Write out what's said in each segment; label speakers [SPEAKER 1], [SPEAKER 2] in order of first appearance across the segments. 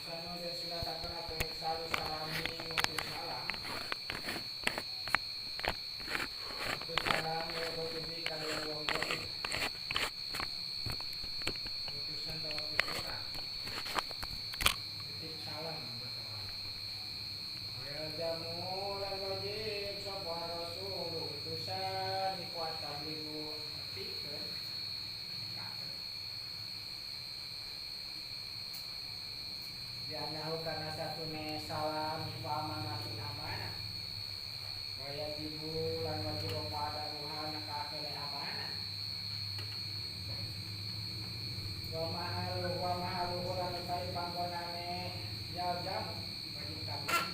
[SPEAKER 1] Yusanu dan sunatakan atau irsalu salami ngutus salam. Ngutus salam ya goibi kalian wong goib. Utusan atau surat. Titip salam bahasa orang. Wa lan wajib sapa rasul utusan iku atabligu nepikeun nekakeun. Dianahu karena satune salam iku amanatun amanah. Wa yajibu lan wajib apa adaruha nekakeun amanah. Wa mahalu lan utai panggonane yal jamu wajib tabligh.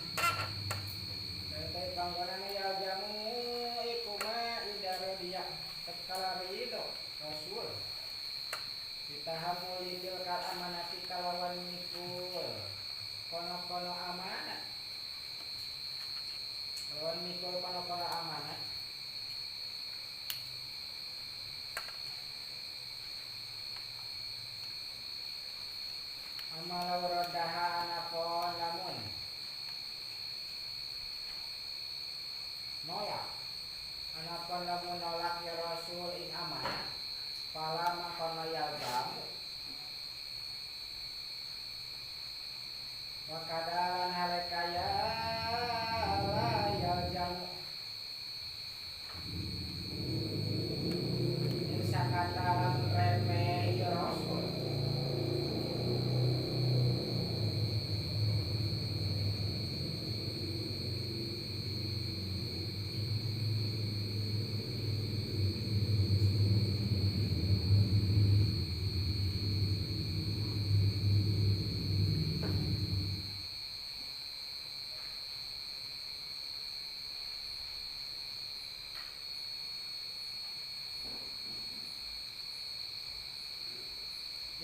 [SPEAKER 1] Utai panggonane yal jamu iku ma idaro dia tatkala ridho rasul. Ditahamuli tilkal amanati kalawan mikul kono-kono amanat. Kalawan mikul kono-kono amanat. Amalau rodaha anapon lamun nolak anapon lamun nolak ya rasul ing amanat pala mangkono yalzamu wa kadalan halekaya la yalzamu in sakata lamun remeh ya rasul.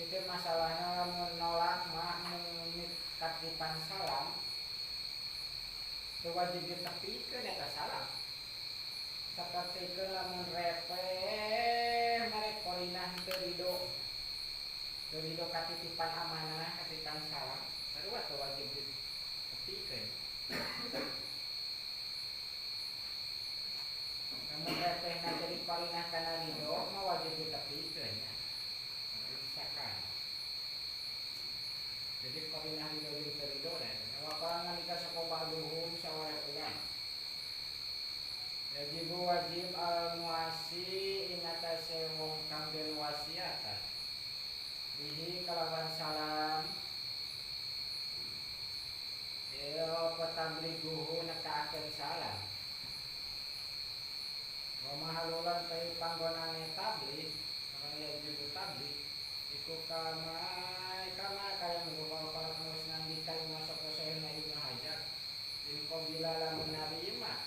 [SPEAKER 1] Jadi masalahnya lamun nolak mah katipan salam teu wajib ditepikeun eta salam. Sapertikeun lamun repeh merek korinah teu ridho. Teu ridho katitipan amanah, katitipan salam, sarua teu wajib ditepikeun. Lamun repehna jadi korinah kana ridho mah wajib ditepikeun nya. Jadi korinah ridho jeung teu ridho da eta. Wa qala nalika sapa ba'duhum sawara ulama. Yajibu wajib al muasi ing atase wong kang den wasiatan. Bihi kalawan salam. Ya patabliguhu nekaakeun salam. Wa mahalulan teh panggonane tabligh, kana yajibu tabligh iku kama kaya mengko para ngus ngandikan masuk sahihna Ibnu Hajar in qabila lamun narima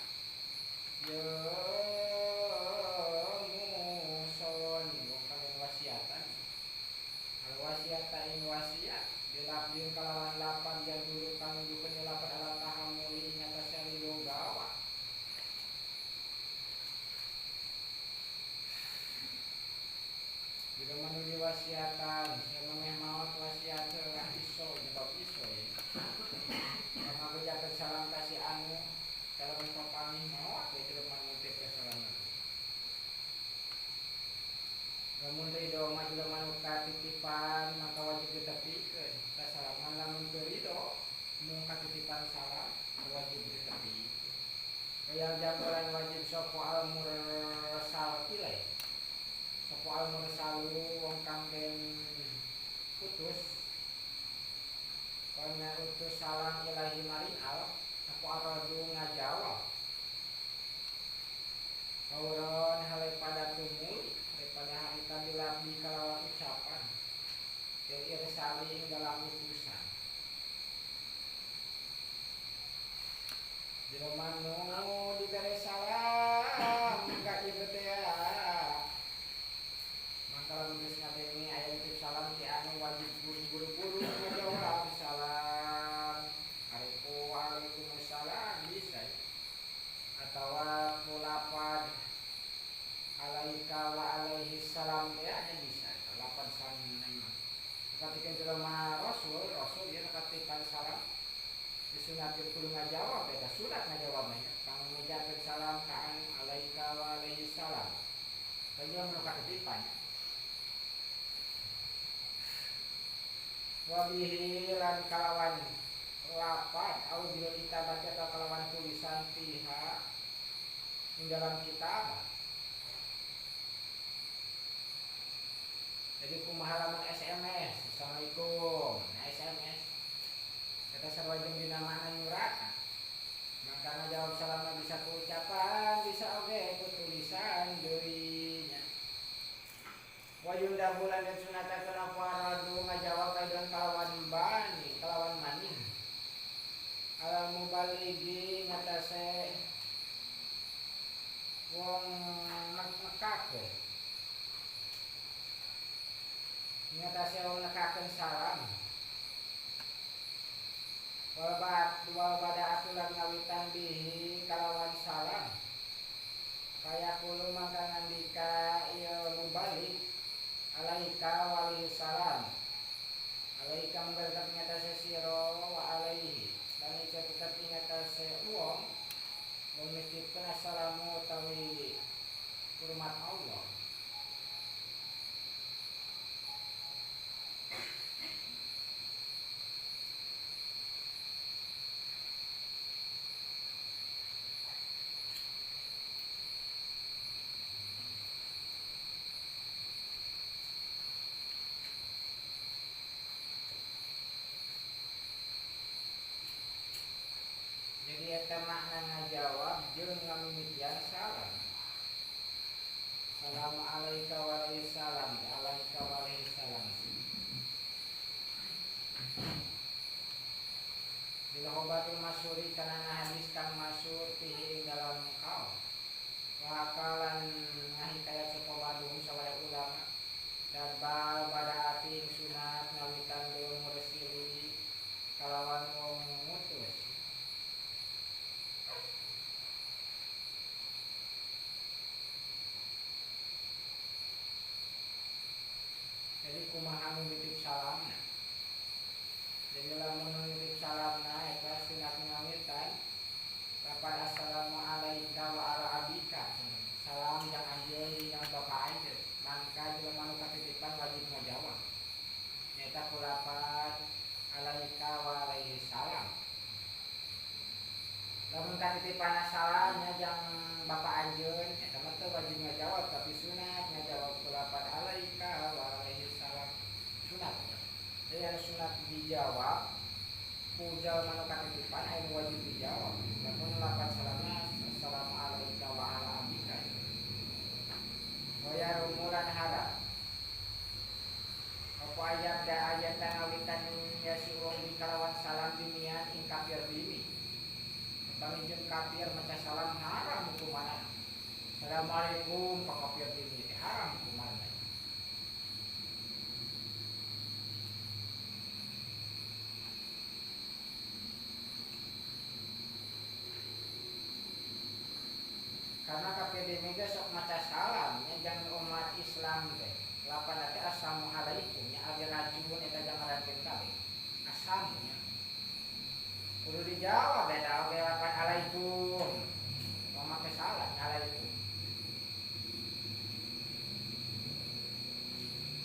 [SPEAKER 1] ya muson wong kang wasiatan al wasiata ing wasiat dilapdin kalawan lapan jadulu kang nuduhkeun lapan ala tahammuli ing atase ridho gawa. Jika manu diwasiatan, saya memeh maut wasiat lah iso, nyebab iso ya. Karena bejakan salam kasih anu, kalau papangi maut, ya jelema manu tepe salam. Lamun ridho mah jelema nu katitipan maka wajib ditepikeun. Tah salaman lamun teu ridho nu katitipan salam wajib ditepikeun. Kaya jamulan wajib sapa al mursal ilaih. Sapa al mursalu wong kang den utus kana utus salam ilahi maring al sapa aradu ngajawab auron hale pada tumuli pada harita dilabdi kalawan ucapan fil irsali ing dalam utusan. Jelema nu dibere salam ka ieu teh mangka lamun geus ngadenge aya nitip salam ti anu wajib buru-buru ngajawab salam. Waalaikumsalam bisa atawa kulapad alaika wa alaihi salam teh nya bisa lapan salam mah. Ketika jelema rasul, rasul ieu katipan Disunatkeun kudu ngajawab eta sunat ngajawabna nya. Pangucapkeun salam ka anu alaika wa alaihi salam. Lagi lamun katitipan. Wa bihi lan kalawan lapan au bil kitabati atau kalawan tulisan fiha ing dalam kitab. Jadi kumaha lamun SMS, assalamualaikum, nah SMS kata sarua jeung dina mana nyurat, maka ngajawab salamna bisa ku ucapan, bisa oge ku tulisan deui nya. Wa yundabu lan den sunatakeun apa radu ngajawab aidon kalawan bani, kalawan maning. Alal mubaligi ngatasé wong nekake. Ngatasé wong nekakeun salam. Wal bada atulan ngawitan bihi kalawan salam. Kaya kulo mangka ngandika ieu mubalik alaika walaihi salam. Alaika mungkin tetep ngatasé sira wa alaihi. Lan ieu tetep ngatasé wong wong nitipkeun assalamu utawi hormat Allah. Jadi eta makna ngajawab jeung ngamimitian salam. Assalamualaikum warahmatullahi alaika walaihi salam. Bila khobatul masyuri kana hadis kang masyhur fihi ing dalam kaul. Wa kalan ngahikayat sapa baduhum sawaya ulama dabal badaati ing sunat ngawitan bil mursili kalawan wong ngutus. Jadi kumaha nu nitip salamna. Jadi lamun nu nitip salamna eta sunat ngawitan lapan assalamu alaika wa ala abika. Salam jang anjeun jeung bapa anjeun. Mangka jelema nu katitipan wajib ngajawab. Nyaeta kulapan alaika wa alaihi salam. Lamun katitipan salamnya jang bapa anjeun eta mah teu wajib ngajawab tapi sunat ngajawab kulapan alaika wa alaihi salam. Sunat. Jadi anu sunat dijawab ku jalma nu katitipan aya nu wajib dijawab. Lamun lapan salamna assalamu alaika wa ala abika. Wa yarumulan harap. Apa ayat da ayat ngawitan ya si wong di kalawan salam dimian ing kafir dimi. Pamijeng kafir maca salam haram hukumanna. Assalamualaikum pak kafir dimi teh haram hukumanna. Karena kafir dimi ge sok maca salam nya jang umat Islam teh. Lapan teh assalamualaikum nya ari racun eta jang racun kabeh. Asam nya. Kudu dijawab eta oge lapan alaikum. Mau make salam alaikum.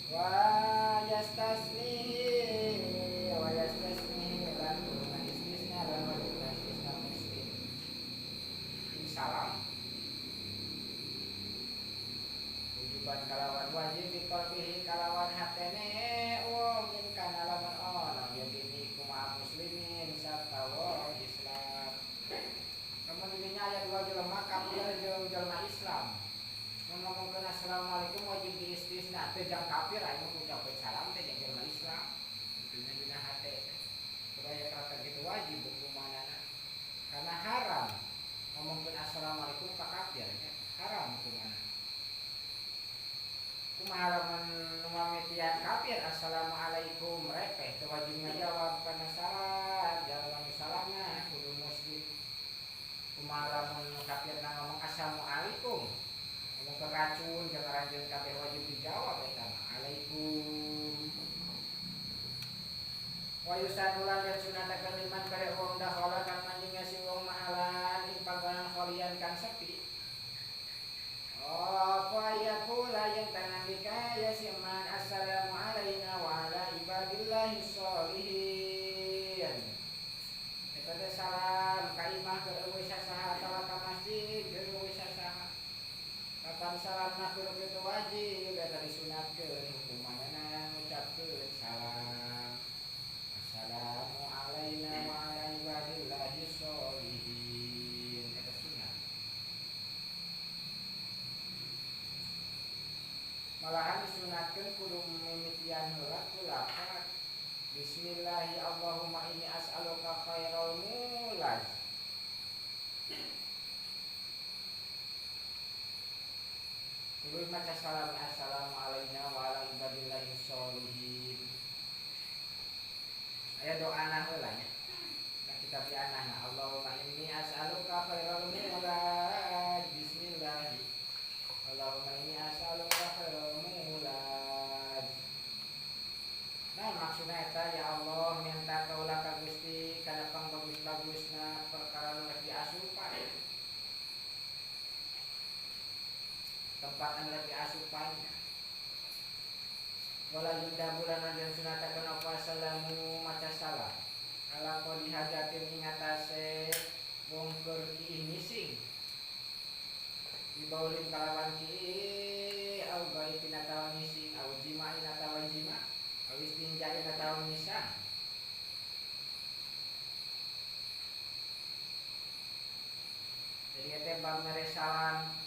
[SPEAKER 1] Wa yastasni lan kudu ngistisna lan wajib ngistisna muslim. Ing salam. Wujuban kalawan wajib biqalbihi kalawan hatene wong ing kana lamun ana ya dini kumaha muslimin sarta wong Islam. Lamun dirinya aya dua jelema kafir jeung jelema Islam. Mun ngomongkeun assalamualaikum wajib diistisna teu jang kafir aya ngucapkeun salam teh jeung jelema Islam. Dina dina hate teh. Kudu aya karakter kitu wajib hukumanana. Karena haram ngomongkeun assalamualaikum ka kafir nya, haram hukumanana. Kumaha lamun mamitian kafir assalamualaikum repeh teu wajib ngajawab kana syarat jalma nu salamna kudu muslim. Kumaha lamun kafirna ngomong assalamualaikum ngomong ke racun jeung ranjeun kabeh wajib dijawab eta mah alaikum. Wa yusanu lan den sunatakeun liman kare wong dahala Aya doana heula nya. Nah kitab dianana Allahumma inni as'aluka khairal mulad. Bismillah. Allahumma inni as'aluka khairal mulad. Nah maksudna eta ya Allah minta kaula ka Gusti kana pangbagus-bagusna perkara nu rek diasupan. Tempat anu rek diasupan. Wala yunda bulan dan sunatakan apa salamu maca salam ala qadi hajatin ing atase wong keur kiih ngising dibaulin kalawan kiih au gaitin atawa ngising au jima'in atawa jima au istinja'in atawa ngisang. Jadi eta bab mere salam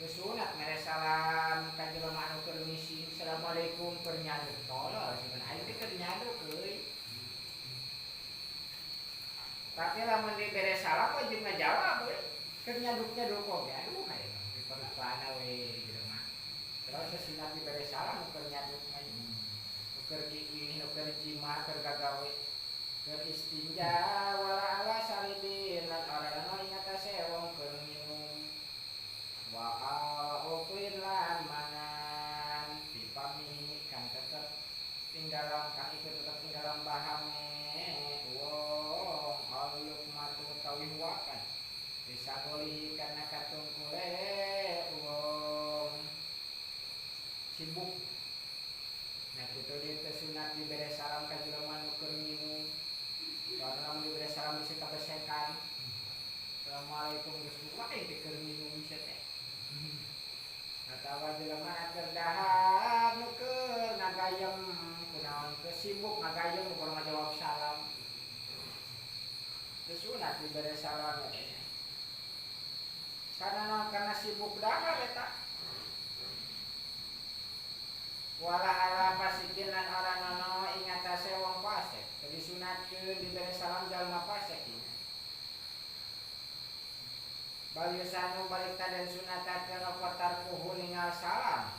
[SPEAKER 1] sunat mere salam ka jelema anu keur ngising assalamualaikum keur nyaduk tolol sebenarnya aing teh keur nyaduk euy. Tapi lamun dibere salam wajib ngajawab euy. Keur nyaduk-nyaduk oge aduh hayang diperupana we jelema. Terus sunat dibere salam keur nyaduk mah keur kiih keur jima keur gagawe keur istinja wala ala saribin lan ora ana ing atase wong keur minum wa uklin lan mangan dipami kang tetep ing dalam kang iku tetep ing dalam bahame wong aluk matu utawi huwakan disagolihi kana katungkule wong sibuk. Nah kitu deui teh sunat dibere salam ka jelema nu keur minum. Soalna lamun dibere salam bisa kabesekan. Assalamualaikum geus buka teh keur minum sia teh. Atawa jelema keur dahar nu keur ngagayem kunaon keur sibuk ngagayem nu ngajawab salam. Teu sunat dibere salam eta. Karena naon karena sibuk dahar eta. Wala ala fasikin lan ora nono ing atase wong fasik. Teu disunatkeun dibere salam jalma fasik ieu. Bal yusanu balik dan sunatakeun apa tarkuhu ningal salam.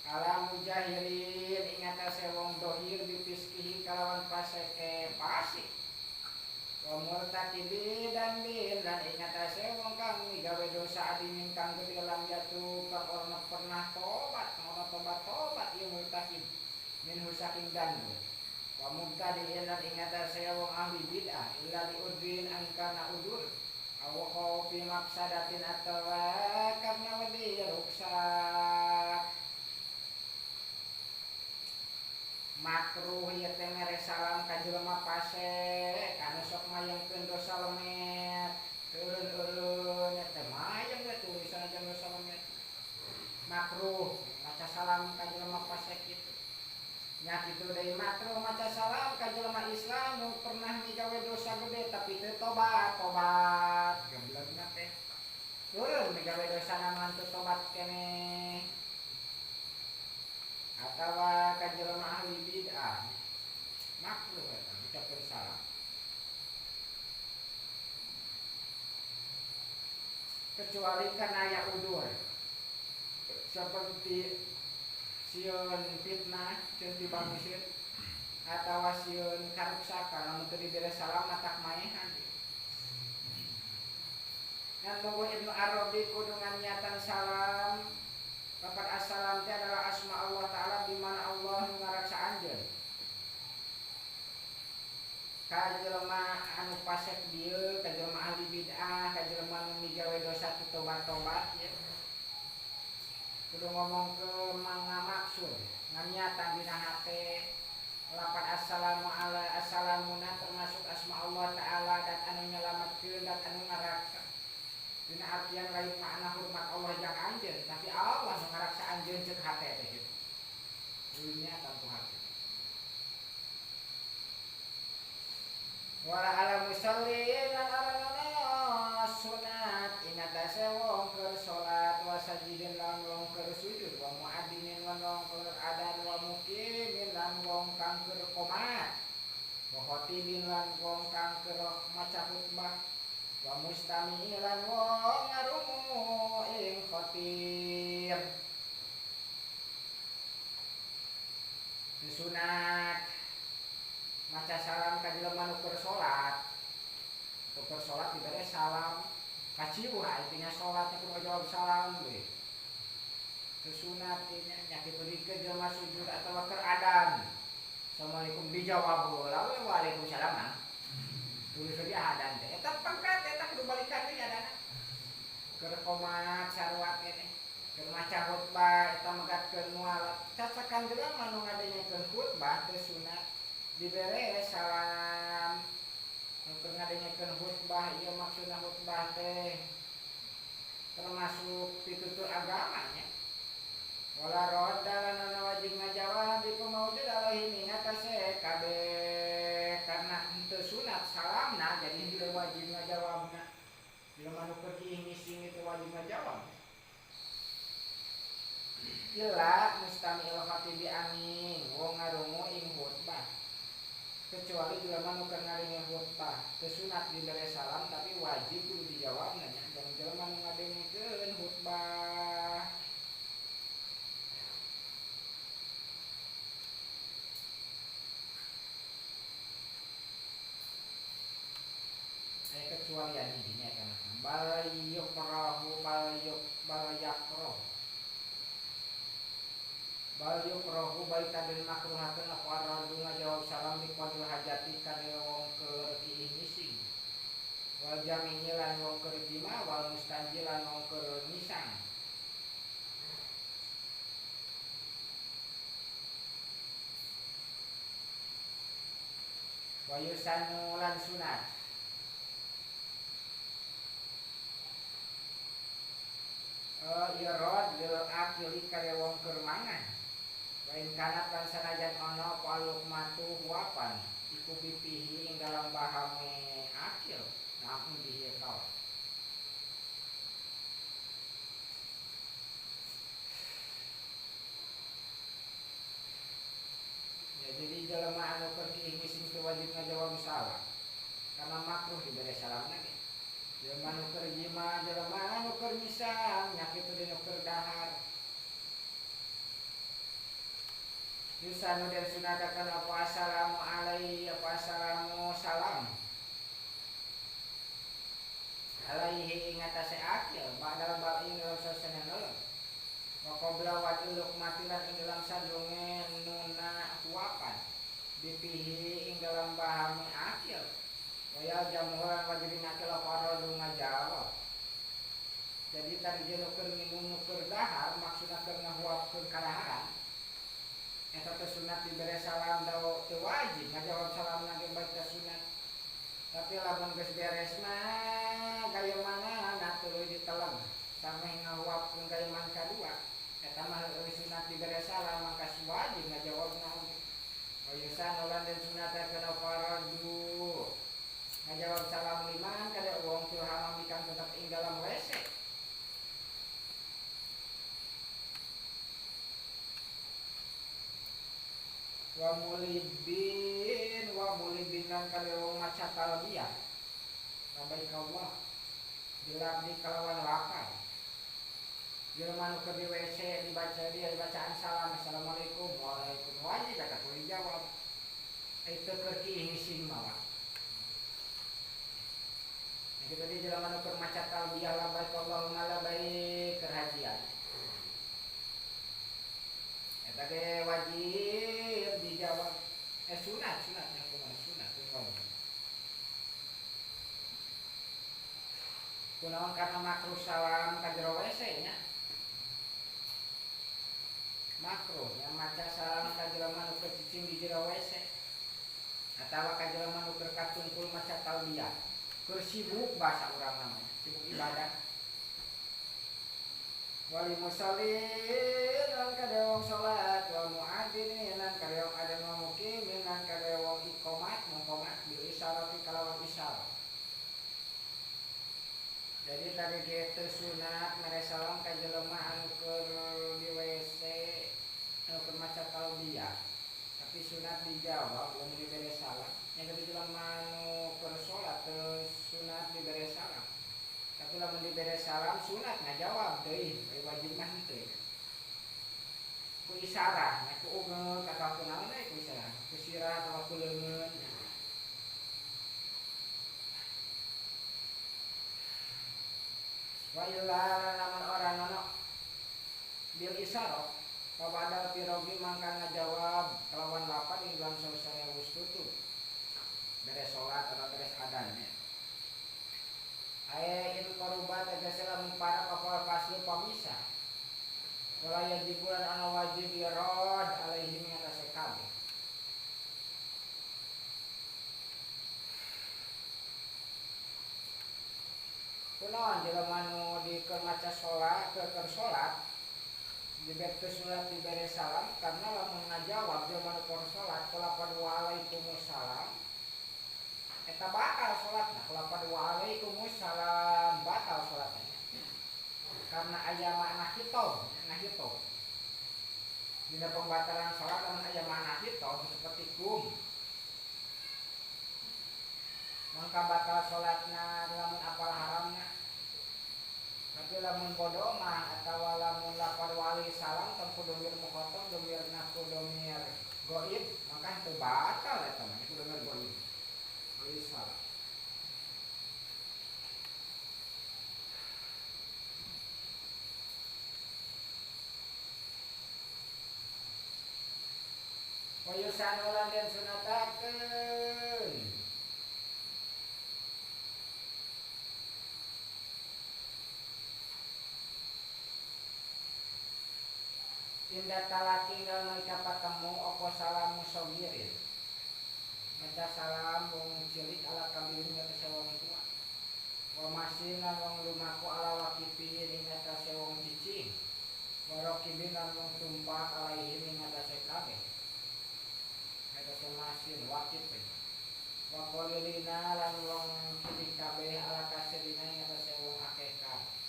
[SPEAKER 1] Ala mujahirin ing atase wong dohir bifiskihi kalawan fasike fasik. Wa murtakibi dan bin lan ing atase wong kang migawe dosa adimin kang gede lam jatuh kang ora pernah tobat, kang ora tobat-tobat ieu murtakib minhu saking danbu. Wa mubtadi'in lan ing atase wong ahli bid'ah illa liudrin angkana udur. Aw khawfi mafsadatin atawa karena wedi ruksak. Makruh ieu teh mere salam ka jelema fasik anu sok mayangkeun dosa lemet. Eureun-eureun teh mayang we tulisan aja dosa lemet. Makruh maca salam ka jelema fasik kitu. Nya kitu deui makruh maca salam ka jelema Islam nu pernah migawe dosa gede tapi teu tobat-tobat. Gablegna teh. Eureun migawe dosa ngan teu tobat keneh. Atawa ka jelema ahli bid'ah. Makruh eta ucapkeun salam. Kecuali kana aya udur. Seperti sieun fitnah, sieun tibangisieun atawa sieun karuksakan lamun teu dibere salam matak maehan. Ngan monggo Ibnu Arabi kudu nganiatan salam. Lapan assalam teh adalah asma Allah Ta'ala di mana Allah nu ngaraksa anjeun. Ka jelema anu fasik dieu, ka jelema ahli bid'ah, ka jelema nu migawe dosa teu tobat-tobat ya. Kudu ngomong ke mangamaksud, nganiatan dina hate. Lapan assalamu ala assalamuna termasuk asma Allah Ta'ala dan anu nyelametkeun dan anu ngaraksa. Dina artian lain makna hormat Allah jang anjeun, tapi Allah nu ngaraksa anjeun ceuk hate teh kitu. Dunya tantu hate. Wala ala musallin lan ora sunat ing atase wong keur salat wa sajidin lan wong keur sujud wa muadzinin lan wong keur adan wa muqimin lan wong kang keur qomat wa khatibin lan wong kang keur maca khutbah wa mustami'in lan wong ngarungu ing khatib. Sunat maca sunat nya kitu dikeun jelema sujud atawa keur adan. Assalamualaikum dijawab heula we waalaikumsalam mah. Tuluy di adan teh eta pangkat eta kudu balikan deui adana. Keur qomat sarua keneh. Keur maca khutbah eta megatkeun mualat. Cacakan jelema nu ngadengekeun khutbah teu sunat dibere salam. Nu keur ngadengekeun khutbah ieu maksudna khutbah teh termasuk pitutur agamanya. Wala rodda lan ana wajib ngajawab iku maujud alaihi mingatase kabeh karena henteu sunat salamna jadi henteu wajib ngajawabna. Jelema nu keur ngising itu wajib ngajawab. Illa mustami'il khatibi angin wong ngarungu ing khutbah. Kecuali jelema nu keur ngadengekeun khutbah teu sunat dibere salam tapi wajib kudu dijawabna nya. Jangan jelema nu ngadengekeun khutbah. Aya kecualian hiji nya eta mah. Bal yukrahu bal yuk bal yakroh. Bal yukrahu baita den makruhakeun apa aradu ngajawab salam di qadil hajati ka wong keur kiih ngising. Wal jami'i lan wong keur jima wal mustanji lan wong keur ngisang. Wa yusanu lan sunat. Irad lil akili kare wong keur mangan. Wa in kanat lan sanajan ana apa lukmatu huapan iku pipihi ing dalam bahame akil namun dieu kaos. Ya jadi jelema anu keur ngising teu wajib ngajawab salam. Karena makruh dibere salamna ge. Jelema nu keur jima, jelema nu keur ngisang, nya kitu dinu keur dahar. Yusanu den sunatakeun apa assalamu alaihi apa assalamu salam. Alaihi ing atase akil ba'dal bal'i ing dalam sasana nolem. Wa qabla wadil luqmati lan ing dalam sadurunge nuna huapan. Bipihi ing dalam bahame akil. Waya jamuran wajibin akil apa radu ngajawab. Jadi tadi dia nu keur minum nu keur dahar maksudna keur ngahuapkeun kadaharan. Eta teh sunat dibere salam da teu wajib ngajawab salamna ge bae teh sunat. Tapi lamun geus beres mah gayeumanana tuluy diteleng sameh ngahuapkeun gayeuman kadua. Eta mah heueuh sunat dibere salam maka wajib ngajawabna oge. Wa yusanu lan den sunatakeun apa radu ngajawab salam liman kada wong fil hamam kang tetep ing dalam WC. Wa mulibin lan kada wong maca talbiyah. Labbaik Allah dilabdi kalawan lapar. Jelema nu keur di WC dibaca dia bacaan salam assalamualaikum waalaikum wajib eta kudu dijawab. Itu keur ngising mah. Kita di jalan nu keur maca talbiyah labbaik Allahumma labbaik keur hajian. Eta ge wajib dijawab. Sunat sunat nya kumaha sunat kumaha. Kunaon karena makruh salam ka jero WC nya. Makruh nya maca salam ka jelema nu keur cicing di jero WC. Atawa ka jelema nu keur katungkul maca talbiyah. Keur sibuk bahasa urang namanya, sibuk ibadah. Wali musallin lan kada wong salat wa muadzinin lan kada wong adzan wa muqimin lan kada wong iqamat mungkomat bil isyarati kalawan isyarat. Jadi tadi ge teu sunat mere salam ka jelema anu keur di WC anu keur maca talbiyah. Tapi sunat dijawab lamun dibere salam. Yang kedua jelema anu keur salat teu sunat dibere salam. Tapi lamun dibere salam sunat ngajawab deui, wajib mah henteu. Ku isyarah, nya ku ugeuk atawa ku naon we ku isyarah, ku sirah atawa ku leungeun. Wa illa lamun ora nono bil isyarah Badal pirogi mangka ngajawab kelawan lapan ing dalam sausane wis tutup. Beres salat atau beres adan nya. Ae in qaruba tegese lamun para kapal faslu pamisah. Wala yajibu lan ana wajib irad alaihi ing atase kabeh. Kunaon jelema nu dikeun maca salat keur salat dibere sunat dibere salam karena lamun ngajawab jelema nu keur salat kalapan waalaikumsalam eta batal salatna kalapan waalaikumsalam batal salatna karena aya makna khitab dina pembatalan salat lamun aya makna khitab seperti kum mangka batal salatna lamun apal haramna. Tapi lamun bodoh mah atawa lamun lapar wali salam tong domir mukhotob domirna ku domir goib maka teu batal eta mah ku domir goib wali salam. Wa yusanu lan den sunatakeun inda talaki dalam nalika patemu apa salam musogirin maca salam wong cilik ala kabilin ngatasi wong tua wa masin lan wong lumaku ala wakipin ing atase wong cicing wa rokibin lan wong tumpak alaihim ing atase kabeh ngatasi masin wakipin wa qalilina lan wong cilik kabeh ala kasirina ing atase wong akeh kabeh.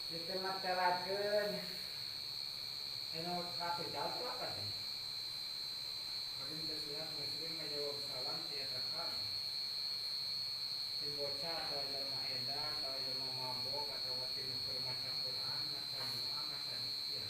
[SPEAKER 1] Ditematelakeun anu katigal tu apa teh? Bagi sunat muslim ngajawab salam ti eta kabeh. Ti bocah atau jelema edan atau jelema mabok atau ti nu keur maca Quran, maca doa, maca zikir.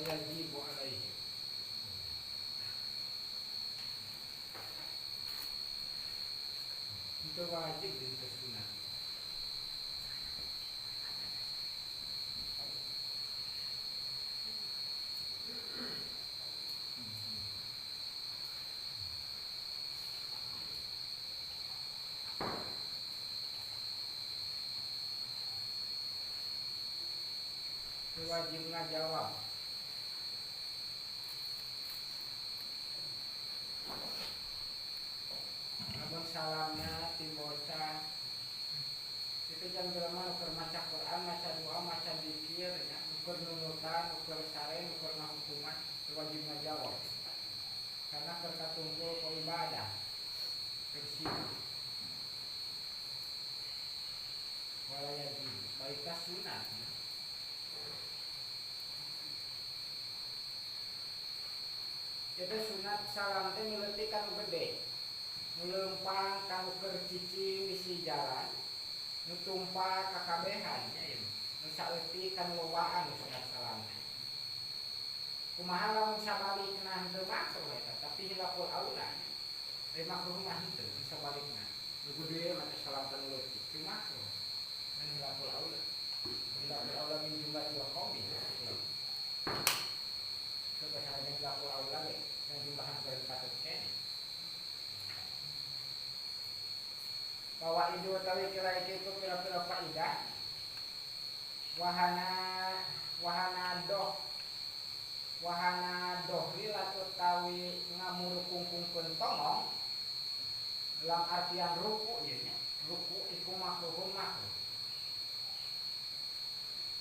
[SPEAKER 1] Yajibu alaihi. Itu wajib dan sunat. Itu wajib ngajawab. Salamnya ti bocah itu jam jelema nu keur maca Quran, maca doa, maca zikir nya, nu keur nunutan, nu keur sare, nu keur ngahukuman wajib ngajawab karena keur katumpul ku ibadah keur sibuk wala yajib baita sunat itu sunat salam teh nyeleutik ka nu gede nu leumpang ka nu keur cicing di si jalan nu tumpak ka kabehan nya ieu nu saeutik ka nu lobaan nu sunat salam teh kumaha lamun sabalikna henteu makruh eta tapi hilaful aula ari makruh mah henteu nu sabalikna nu gede mah salam ka nu leutik teu makruh dan hilaful aula hilaful aula min jumlah dua qaumi kebesaran hilaful aula ge dan jumlahan patut keneh. Bahwa itu utawi kira iku pira-pira faidah wahana wahana doh wahana dohri utawi ngamurukungkungkeun tongong dalam artian ruku ieu nya ruku iku makruhun makruh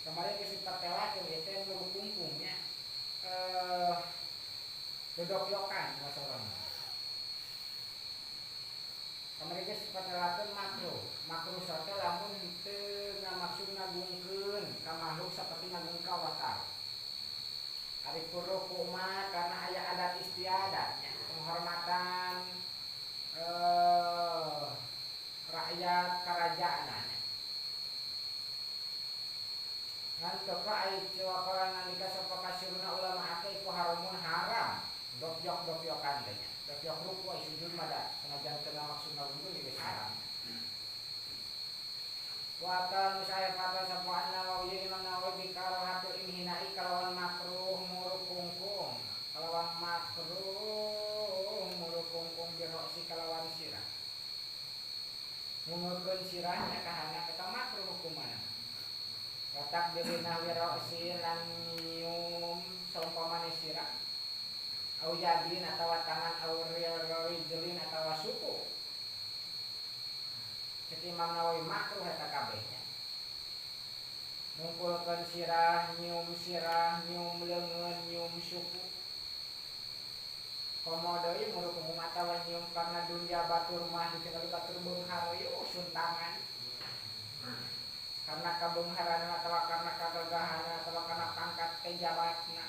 [SPEAKER 1] Kemarin geus dipatelakeun ieu teh muru kungkung nya. Dodokyokan bahasa urang. Kemarin geus dipatelakeun makruh. Makruh teh lamun teu ngamaksud ngagungkeun ka makhluk saperti ngagungkeun ka Allah Ta'ala. Ari ruku mah karena aya adat istiadat nya, penghormatan rakyat karajaanna. Ngan teu ai cewakolan nalika sapa kasiruna ulama ake iku haramun haram. Dokyok-dokyokan teh nya. Dokyok ruku ai sujud mah da sanajan teu ngamaksud ngagungkeun geus haram. Wa ta musaya fatwa sapa An-Nawawi Imam Nawawi bi karahatil inhinai kalawan makruh muru kungkung kalawan makruh muru kungkung biroksi kalawan sirah ngumurkeun sirahnya kahana eta makruh hukumanna. Watak dilinah wiroksi lan nyium saumpamane sirah au yadin atawa tangan au rijlin atawa suku. Cek Imam Nawawi makruh eta kabehnya. Ngumpulkeun sirah, nyium leungeun, nyium suku. Komo deui muru kungkung atawa nyium karena dunia batur mah ditinggali batur beunghar ieu suntangan. Karena kabeungharan atawa karena kagagahan atawa karena pangkat pejabatna.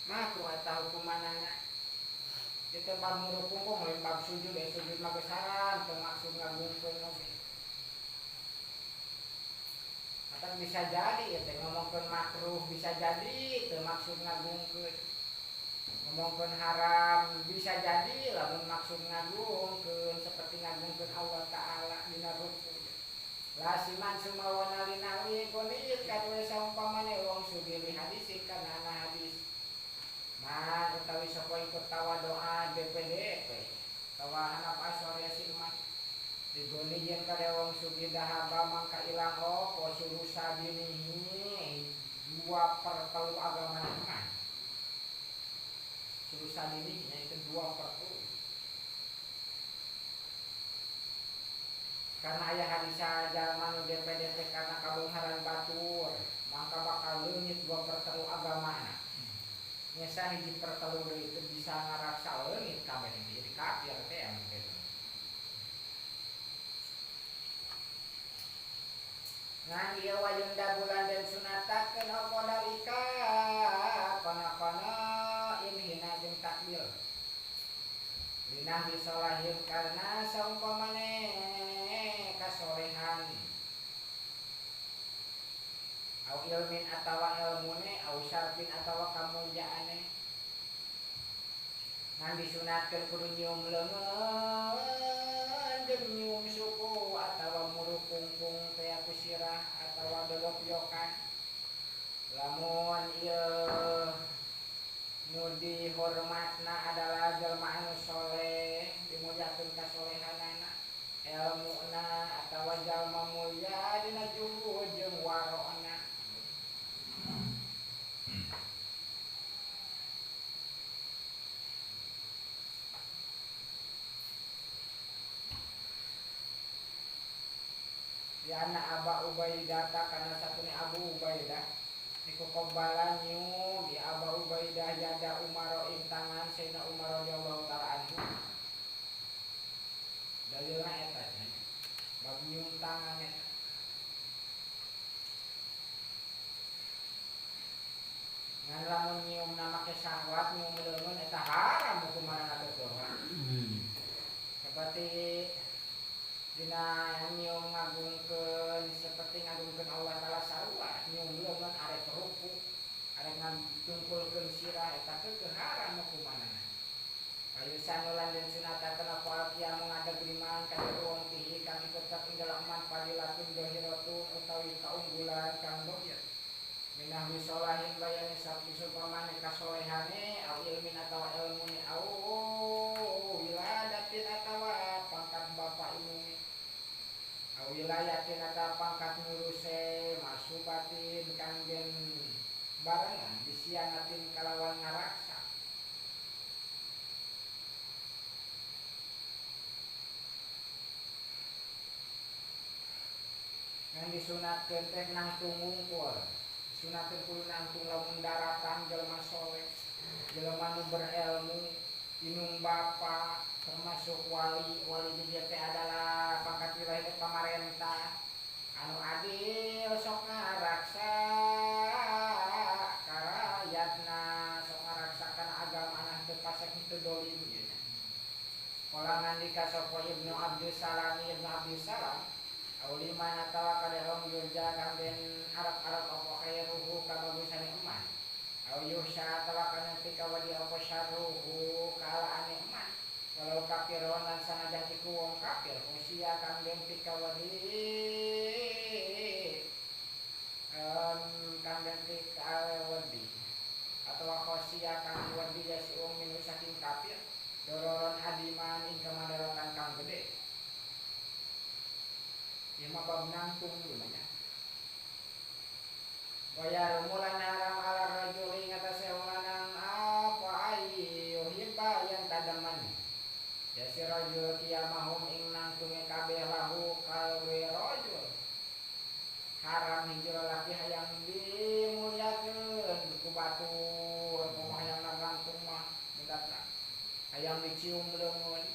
[SPEAKER 1] Makruh eta hukumanana. Di tempat muru kungkung lain bab sujud, sujud mah geus haram, teu maksud ngagungkeun oge. Atau bisa jadi ya teh ngomongkeun makruh bisa jadi teu maksud ngagungkeun. Ngomongkeun haram bisa jadi lamun maksud ngagungkeun seperti ngagungkeun Allah Ta'ala dina ruku. Lasiman sumawana linawi gonit kadue saumpamane wong sugih li hadis kana hadis. Man utawi sapa ikut tawa doa DPDP tawa hanap asor ya si iman digoni yen kade wong sugih dahaba mangka ilang opo sulusa dinihi 2/3 agama iman. Sulusa dinihi nya itu 2/3. Karena aya hadis jalma nu DPDP karena kabeungharan batur mangka bakal leungit 2/3 agamana. Nyesa hiji pertelu deui itu bisa ngaraksa leungit kabeh jadi kafir teh anu kitu. Ngan ieu wayun dabulan dan sunatakeun apa dalika kono-kono inhina jeung takbir. Linah disolahin karena saumpamane kasolehan. Au ilmin atawa ilmune, au syarfin atawa kamulyaane. Ngan disunatkeun kudu nyium leungeun jeung nyium suku atawa muru kungkung teh ku sirah atawa dolokyokan. Lamun ieu nu dihormatna adalah jelema anu soleh, dimulyakeun kasolehanana, elmuna atawa jalma mulya dina juhud jeung warona. Di anak Aba Ubaidah karena satunya Abu Ubaidah iku kobalan nyium di Aba Ubaidah yada Umar ing tangan Sayyidina Umar radhiyallahu taala anhu. Dalilna eta nya bab nyium tangan eta. Ngan lamun nyium na make syahwat nyium leungeun eta haram hukumanna teh. Seperti dina nyium ngagungkeun seperti ngagungkeun Allah Ta'ala sarua nyium leungeun arek ruku arek ngantungkulkeun sirah eta teh haram hukumanna. Ayusan lan den sunatakeun apa alqiyamu ngadeg liman ka wong tihi kang tetep ing dalem man fadilatun zahiratun utawi kaunggulan kang dohir. Minahwi sholahin bayani sabtu supamane kasolehane au ilmin atawa ilmune au wiladatin atawa pangkat bapak ibu au wilayatin atawa pangkat nguruse masubatin kang den barengan disianatin kalawan ngaraksa. Ngan disunatkeun teh nangtung wungkul. Disunatkeun kudu nangtung lamun daratan jelema soleh, jelema nu berilmu, inung bapa, termasuk wali. Wali di dieu teh adalah pangkat wilayah teh pamarentah anu adil sok ngaraksa karayatna, sok ngaraksa kana agamana teu pasek teu dolim ieu nya. Kala ngandika sapa Ibnu Abdus Salam, Ibnu Abdus Salam auliman atawa kaderong yurja kang den arab-arab apa khairuhu kabagusane eman au yuhsya atawa kana pika wadi apa syarruhu kaalaane eman walau kafiron lan sanajan iku wong kafir usia kang den pika wadi kang den pika wadi atawa khosia kang wedi ya si wong minu saking kafir dororon adiman ing kamadaratan kang gede. Ieu mah bab nangtung gimana? Wa yarmulan haram ala rajuli ing atase wong lanang apa ayyuhibba yang tademan. Ya si rajul kiamahum ing nangtunge kabeh lahu kalwe rajul. Haram hiji lalaki hayang dimulyakeun ku batur, kumaha hayang nangtung mah mudatna. Hayang dicium leungeun,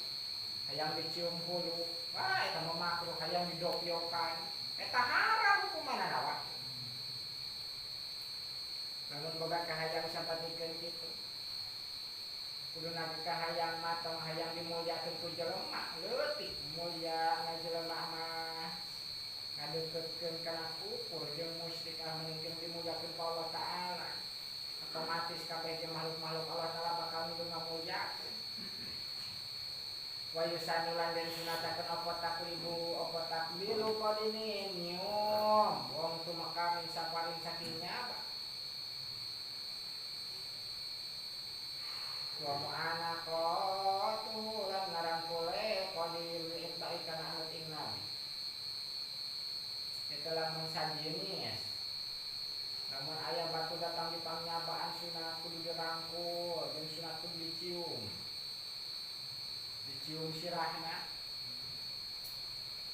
[SPEAKER 1] hayang dicium hulu. Wah, eta mah makruh hayang didopyokan. Eta haram hukumanna wa. Lamun boga kahayang sampatikeun kitu. Kuduna kahayang mah tong hayang dimulyakeun ku jelema, leutik mulya na jelema mah ngadeukeutkeun kana kufur jeung musyrik ah mungkin dimulyakeun ku Allah Ta'ala. Otomatis kabeh jeung makhluk-makhluk Allah Ta'ala bakal milu ngamulyakeun. Wa yusanu lan den sunatakeun apa taklibu apa takbilu qadini nyium wong tumeka min safarin saking nyaba. Wa mu'anaqatuhu lan ngarangkule qadim itba'i kana anut ing nabi. Eta lamun sajenis lamun aya batu datang di pangnyabaan sunat kudu dirangkul jeung sunat kudu dicium. Dicium sirahna.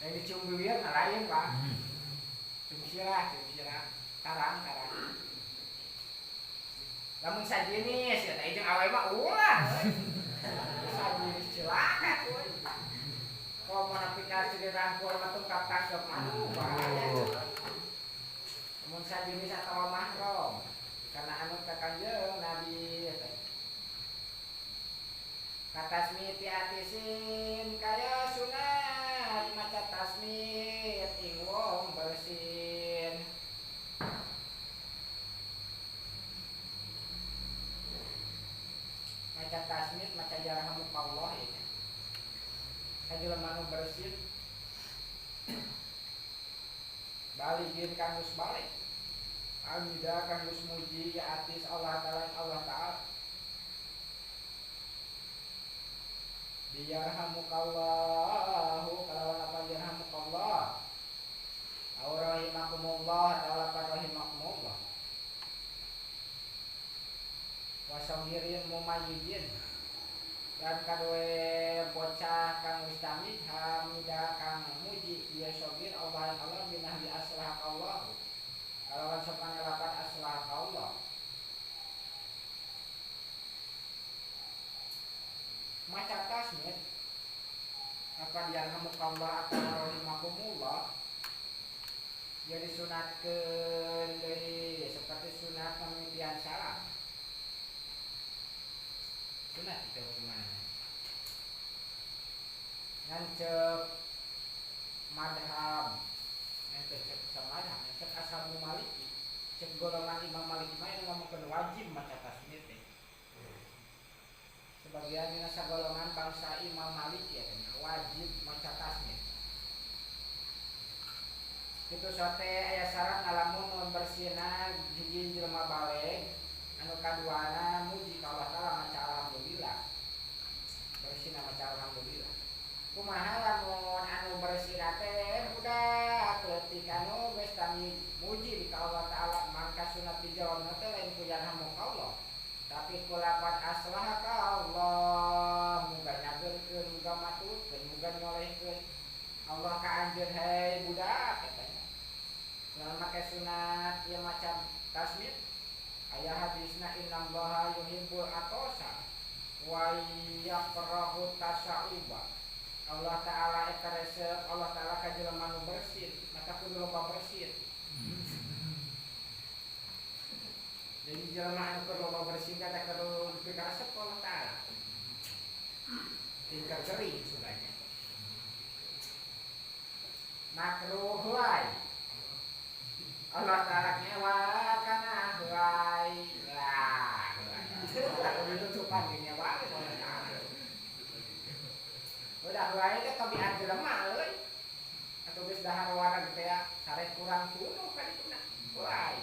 [SPEAKER 1] Lain dicium bibir mah lain, Pak. Cium sirah, tarang-tarang. Lamun sajenis ya teh jeung awe mah ulah. Sajenis cilaka euy. Komo nepi ka dirangkul mah tungkap tangkep aduh bahaya. Lamun sajenis atawa mahram karena anut ka Kanjeng Nabi teh. Katasmiti atisin kaya sunat maca tasmit ing wong bersin. Maca tasmit maca yarhamukallah ya. Kajelema nu bersin baligin kang geus balik. Amida kang geus muji ya atis Allah Ta'ala Allah Ta'ala. Biyarhamukallahu kalawan apa yarhamukallah aw rahimakumullah atawa apa rahimakumullah wasagirin mumayyidin lan kadoe bocah kang wis tamid hamida kang muji ieu sogir Allah Allah binahwi aslahakallahu kalawan sopane lapan aslahakallah. Maca tasmid apa yarhamukallah atau rahimakumullah jadi sunatkeun deui seperti sunat pemimpian salam. Sunat itu hukumanna. Ngan ceuk madhab, ngan ceuk samadhab, ngan ceuk ashabu Maliki, ceuk golongan Imam Maliki mah anu ngomongkeun wajib maca tasmid teh. Sebagian dina sagolongan bangsa Imam Malik ya wajib maca tasmid. Kitu sote aya syarat ngalamun mun bersihna hiji jelema baleg anu kaduana muji ka Allah Ta'ala maca alhamdulillah. Bersihna maca alhamdulillah. Kumaha lamun anu bersihna teh budak leutik anu geus tami muji ka Allah Ta'ala mangka sunat dijawabna teh lain ku yarhamukallah. Tapi kulapan aslah ka Allah muga nyageurkeun muga matutkeun muga nyolehkeun Allah ka anjeun hei budak katanya. Aya hadisna innallaha yuhibbul atosa wa yakrahu tasauba. Allah Ta'ala eta resep, Allah Ta'ala ka jelema nu bersin, maka kudu loba bersin. Jadi jelema anu keur loba bersin teh kudu dipikaresep ku Allah Ta'ala. Tingkat kering suganya. Makruh wae. Allah Ta'ala ngewa kana wae. Lah, tak kudu tutupan ge ngewa Allah Ta'ala. Udah wae teh tabiat jelema euy. Atuh geus dahar wareg teh sare kurang tunduh ka dituna. Wae.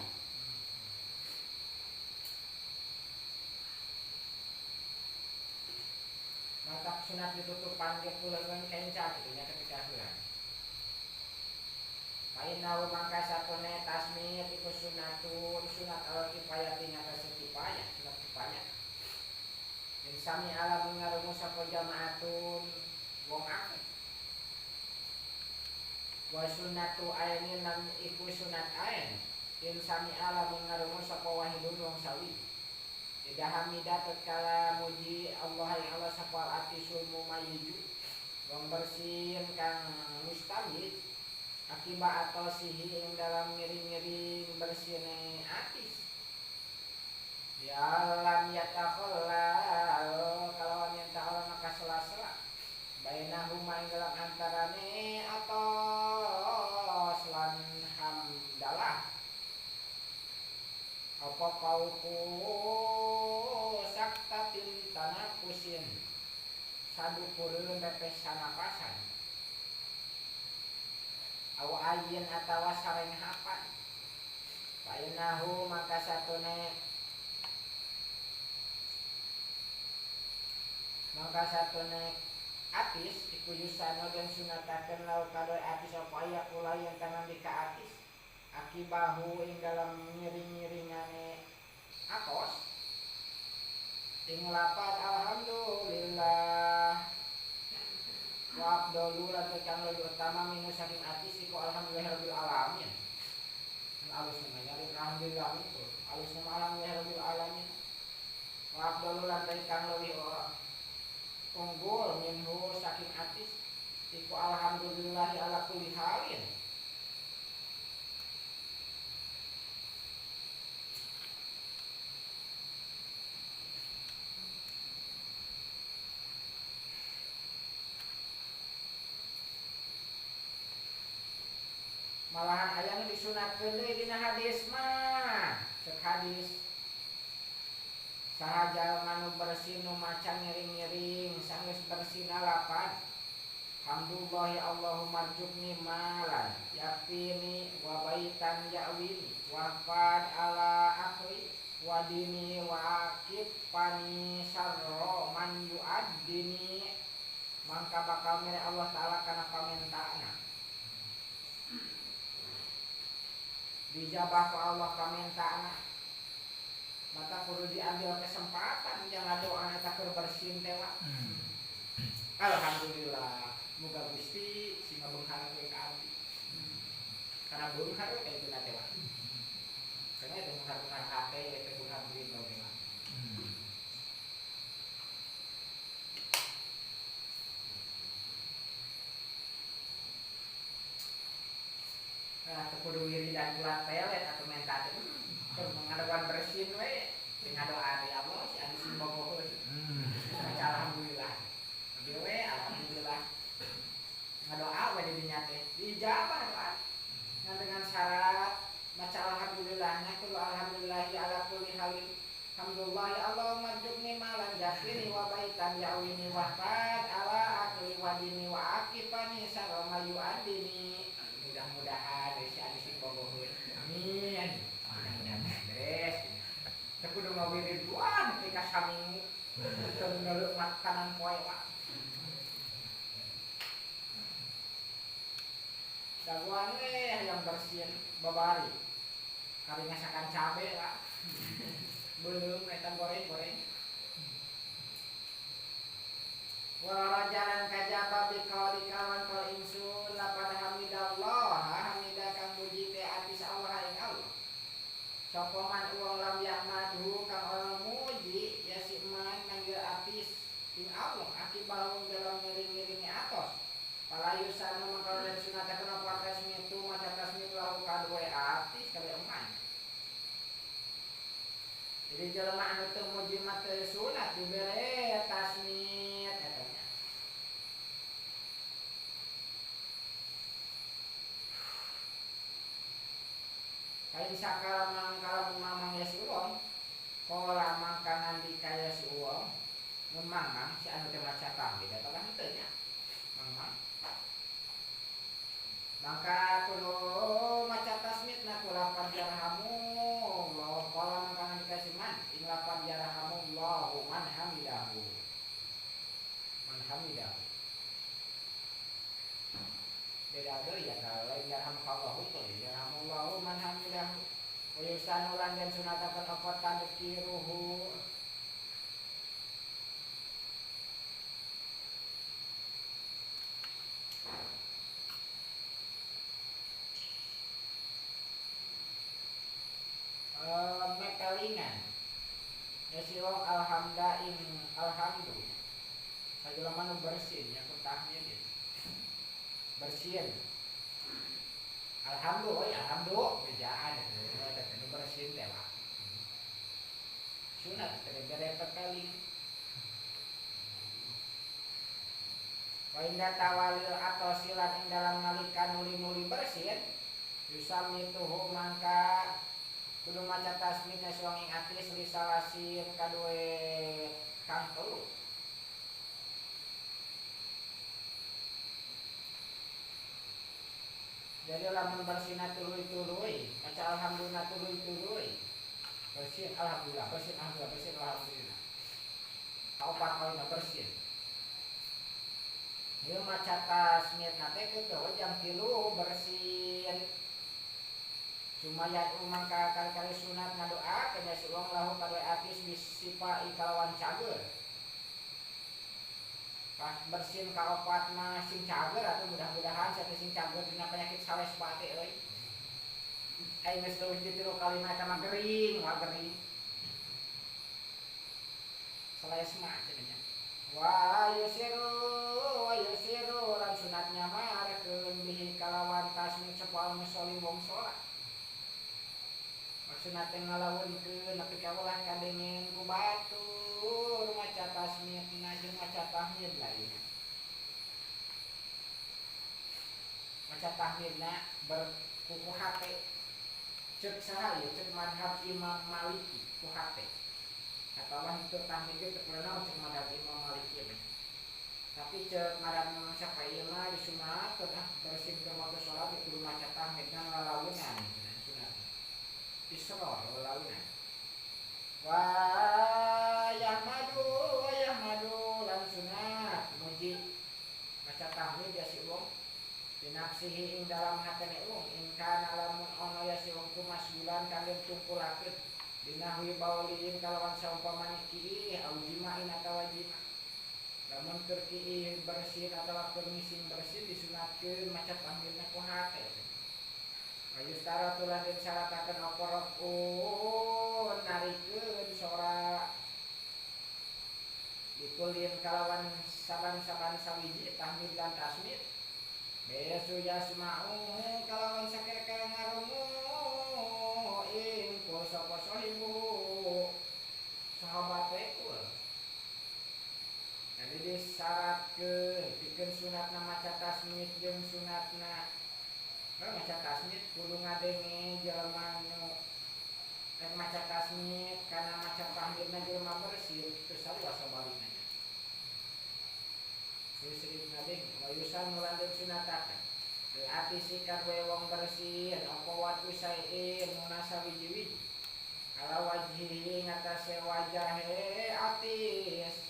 [SPEAKER 1] Mata sunat ditutupan ge ku leungeun kenca kitu nya ketika heula. Painau mangka satune tasmir iku sunatun sunat al kifayah ing atase kifayah sunat kifayah. Yen sami ala ngarungu sapa jamaatun wong akeh. Wa sunnatu ainin lan iku sunat ain. Yen sami ala ngarungu sapa wahidun wong sawi. Ida hamida tatkala muji Allah yang Allah sapa atisul mumayyiju wong bersin kang mustamid akibat atau sihi ing dalam miring-miring bersine atis. Ya lam yatakhallal kalawan yen ta'ala maka sela-sela bainahuma ing dalam antarane atos lan hamdalah apa pauku saktatin tanafusin sadukureun pepes sanapasan aw ayin atawa sareng hapan painahu maka satune atis iku yusano den sunatakeun lau kadoy atis apa aya kula yen tangan dika atis akibahu ing dalam ngiring-ngiringane atos ing lapat alhamdulillah wa afdalu lan kang leuwih utama minu saking atis iku alhamdulillahirabbil alamin. Alus namanya alhamdulillah itu alus nama alhamdulillahirabbil alamin. Wa afdalu lan kang leuwih unggul minhu saking atis iku alhamdulillahi ala kulli halin. Malahan aya nu disunatkeun deui dina hadis mah cek hadis saha jalma nu bersih nu maca ngiring-ngiring sanggeus bersihna lapan hamdulillahi Allahumma rzuqni malan yakfini wa baitan ya'wini wa fad ala akli wa dini wa akifani sarra man yu'addini mangka bakal mere Allah Ta'ala kana pamentaana dijabah ku Allah pamentaana maka kudu diambil kesempatan jangan doa eta keur bersin teh wa. Alhamdulillah muga Gusti sing ngabeunghar we ka abdi. Karena beunghar we ka itu teh wa. Karena eta beunghar-beunghar hate eta beunghar duit oge wa. Nah, teu kudu wiridan ulat pelet atau menta teh. Keur mengadoan bersin we sing ngadoa di Allah si anu sing bogoheun. Maca alhamdulillah. Abi we alhamdulillah. Ngadoa we di dinya teh diijabah doa. Ngan dengan syarat maca alhamdulillahnya kudu alhamdulillahi ala kulli halin. Alhamdulillah ya Allahumma rzuqni malan yakfini wa baitan ya'wini wa fad ala akli wa dini wa akifani sarra ma yu'addini. Mudah-mudahan dari si anu sing bogoheun. Amin. Mudah-mudahan beres. Teu kudu ngawiriduan ketika saminggu teu ngeuleuh makanan poe wa. Dagoan we hayang bersihin babari. Kari ngasakan cabe wa. Beuleum eta goreng-goreng. Wa rajalan kajaba bi qaulika wan qaul insun laqad hamidallah hamida kang muji teh atis Allah ing Allah. Sapa man uang wong lam yahmadhu kang ora muji ya si man manggil atis ing Allah akibahu dalam ngiring-ngiringi atos. Palayusan mangka den sunatakeun apa tasmitu maca tasmit lahu kadue atis kade eman. Jadi jelema anu teu muji mah teu sunat dibere tasmit eta nya. Kain sakala mangkala mamang ya si uang, kola mangka ngandika ya si uang, mun mangmang si anu teu maca tahmid eta kan henteu nya. Mangmang. Maka kudu maca tasmidna ku lapan yarhamullah qala mangka ngandika si man ing lapan yarhamullahu man hamidahu. Man hamidahu. Beda deui ya kalau lain yarhamullahu teh yarhamullahu man hamidahu. Wa yusanu lan den sunatakeun apa tadkiruhu. Mekalingan ya si wong alhamda ing alhamdu sajelema nu bersin nya ku tahmid bersin alhamdu oi alhamdu bejaan eta teh nu bersin teh lah sunat teh bere pekeling wa inda tawalil atosilan ing dalam nalika nuli-nuli bersin yusamituhu mangka kudu maca tasmidna si wong ing atis li salasin kadue kang telu. Jadi lamun bersihna tuluy-tuluy, maca alhamdulillah tuluy-tuluy. Bersin alhamdulillah, bersin alhamdulillah, bersin alhamdulillah. Kaopat kalina bersin. Ieu maca tasmidna teh kitu jam 3 bersin. Cuma yadu mangka kali-kali sunat ngadoa kena si wong lahu kadue atis bisipai kalawan cager. Pas bersin kaopat mah sing cager atuh mudah-mudahan sia sing cager dina penyakit sales pate euy. Ai geus leuwih di 3 kali mah eta mah gering, wah gering. Sales mah cenah nya. Wa yusiru lan sunat nyamarkeun bihi kalawan tasmid sapa musolli wong salat. Maksudna teh ngalaweunkeun nepi ka ulah kadengen ku batur maca tasmidna jeung maca tahmid lain. Maca tahmidna berkuku hate. Ceuk saha ieu ceuk madhab Imam Maliki ku hate. Atawa henteu tahmid ge teu kunaon ceuk madhab Imam Maliki mah. Tapi ceuk madhab Imam Syafi'i mah disunatkeun ah bersin ke waktu salat kudu maca tahmidna lalaunan. Israr walaunan wa yahmadu lan sunat muji maca tahmid ya si wong binafsihi ing dalam hatene wong ing kana lamun ana ya si wong ku masgulan kang den tungkulakeun binahwi baulin kalawan saumpamane kiih au jima'in atawa jima lamun keur kiih bersin atawa keur ngising bersin disunatkeun maca tahmidna ku hate. Ayustara tulan den syaratakeun apa raf'un narikeun sora dikulin kalawan saban-saban sawiji tahmid lan tasmid besu yasma'u kalawan sakeke ngarungu ing kul sapa sahibu sahabate kul. Jadi disyaratkeun pikeun sunatna maca tasmid jeung sunatna maca tasmid kudu ngadenge jelema nu rek maca tasmid kana maca tahmidna jelema bersin teu sarua sabalikna. Yusrif ngadenge wa yusan lan den sunatakeun li atisi kadue wong bersin apa wadu saein nuna sawiji-wiji ala wajhihi ngatasé wajahe atis.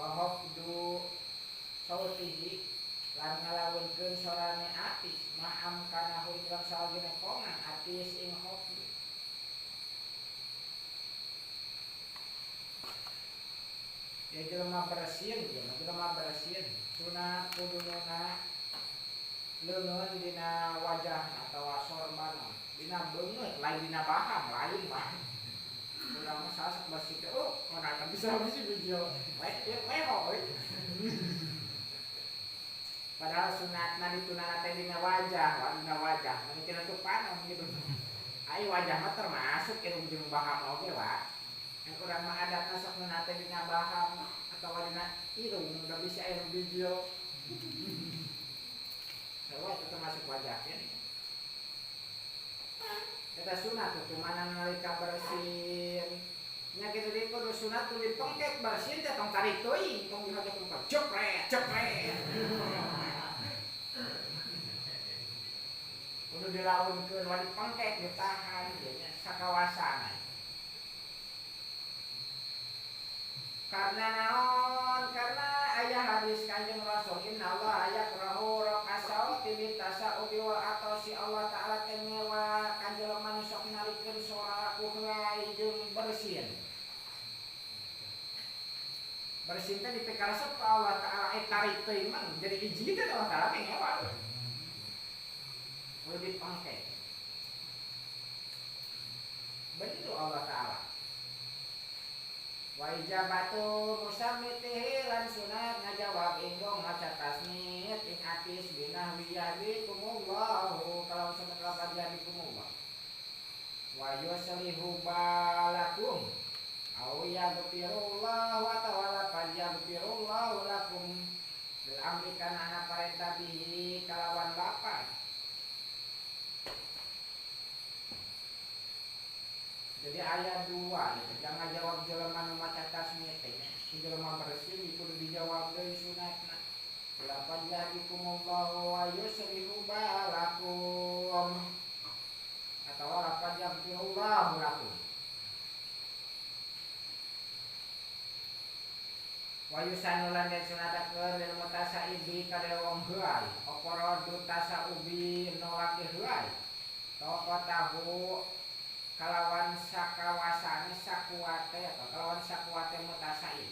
[SPEAKER 1] Wa hafdu sautihi lan ngalaweunkeun sorane atis ma'am kanahu ing dalam salagine kongan atis ing hafdu. Ya jelema bersin, jelema bersin sunat kudununa leungeun dina wajah atawa sorban dina beungeut lain dina baham lain mah. Urang mah salah sok bersih teh oh kana bisa bisi video. Weho euy. Padahal sunatna ditunana teh dina wajah, dina wajah mun tina tuh panon gitu. Ai wajah mah termasuk irung jeung baham oge wa. Yang urang mah adatna sok ngeunah teh dina baham atawa dina irung da bisa aya video. Sarua itu termasuk wajah ya. Eta sunat tutumanan nalika bersin. Nya kitu deui kudu sunat kudu dipengkek bersin teh tong tarik teuing, tong dihaja ku jepret jepret. Kudu dilaunkeun wa dipengkek ditahan ieu nya sakawasana. Karena naon? Karena aya hadis Kanjeng Rasul innallaha yakrahu raqasauti bitasaubi wa atasi Allah Ta'ala teh ngewa ka jelema nu sok narikeun sora ku heulai jeung bersin. Bersin teh dipikaresep ku Allah Ta'ala tarik teuing mah jadi hiji teh Allah Ta'ala teh ngewa. Kudu dipangke. Bendu Allah Ta'ala. Wa ijabatu musammitihi lan sunat ngajawab ingdong maca tasmid ing atis binahwi yahdikumullahu kalau sampeyan lapan yahdikumullah. Wa yuslihu balakum au yaghfirullahu wa ta'ala fal yaghfirullahu lakum bil amri kana ana parentah bihi kalawan lapan. Jadi ayat 2 gitu. Jangan jawab jelema nu maca tasmid teh. Si jelema bersih kudu dijawab deui sunatna. Laqad yahdikumullahu wa yuslihu balakum. Atawa laqad yaghfirullahu lakum. Wa yusanu lan den sunatakeun lil mutasaibi kada wong heuay. Apa radu tasaubi nolak heuay. Taqatahu kalawan sakawasane sakuate atau kalawan sakuate mutasaib.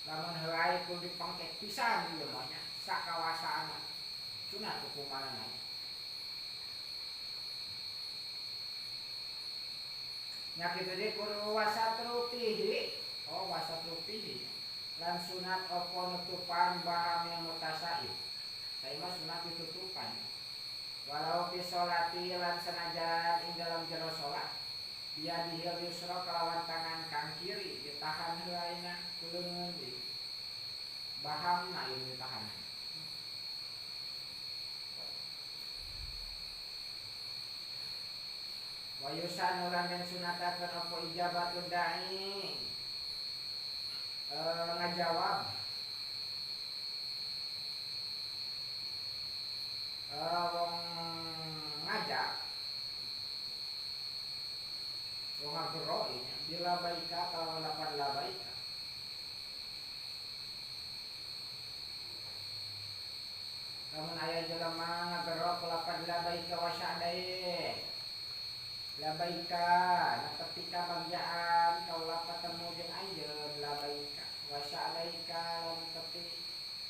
[SPEAKER 1] Lamun heulai kudu dipengkek pisan ieu mah nya sakawasana. Sunat hukumanana. Nya kitu deui kudu wasatrupihi. Oh wasatrupihi. Lan sunat opo nutupan bahame mutasaib. Sae mah sunat ditutupan. Walau fi sholati lan sanajan ing dalam jero salat dia dihil yusra kalawan tangan kang kiri ditahan heulaina ku leungeun di bahamna ieu ditahan. Wa yusanu lan den sunatakeun apa ijabatud da'i ngajawab wong ngajak wong ngagero bila baika kalau lapan labaika lamun aya jelema ngagero kulapan labaika wa sya'dai labaika netepi kabagjaan kaula patemu jeung anjeun labaika wa sya'daika lan tepi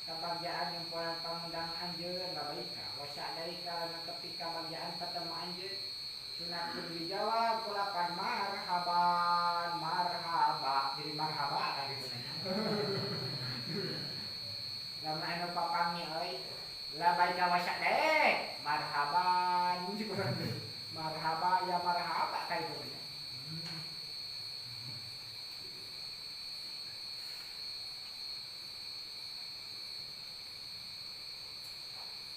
[SPEAKER 1] kabagjaan nyumponan pangundang anjeun labaika wa sya'daika lan netepi kabagjaan patemu anjeun sunat kudu dijawab kulapan marhaban marhaba jadi marhaba kan gitu. Lamun anu papangi euy labaika wa sya'daik marhaban marhaba ya marhaba kayak gitu.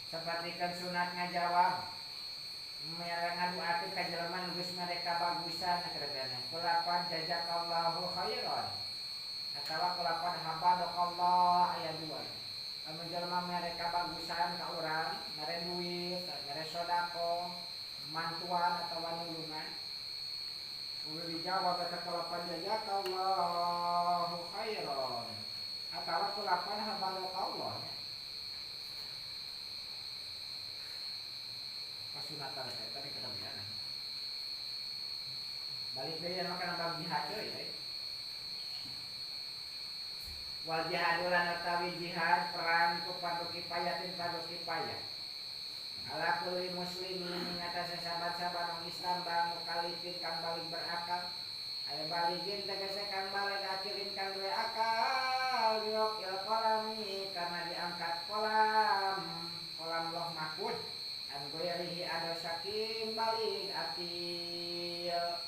[SPEAKER 1] Sapertikeun sunat ngajawab mere ngaduakeun ka jelema nu geus mere kabagusan kadadana kulapan jazakallahu khairan atawa kulapan habadakallah aya dua. Lamun jelema mere kabagusan ka urang mere duit mere sedekah mantuan atawa nulungan kudu dijawab eta kulapan jazakallahu khairan atawa kulapan habadakallah. Sunatan saya tadi ketabiana. Balik deui anu kana bab jihad deui. Wal jihadu lan utawi jihad perang iku fardu kifayatin fardu kifayah. Ala kulli muslimin ing atase sahabat-sahabat wong Islam bang mukalifin kang balik berakal. Aya baligin tegese kang balik akilin kang duwe akal birokil kolami karena diangkat kolam kolam loh mahfud an goyarihi ado saking balik akil.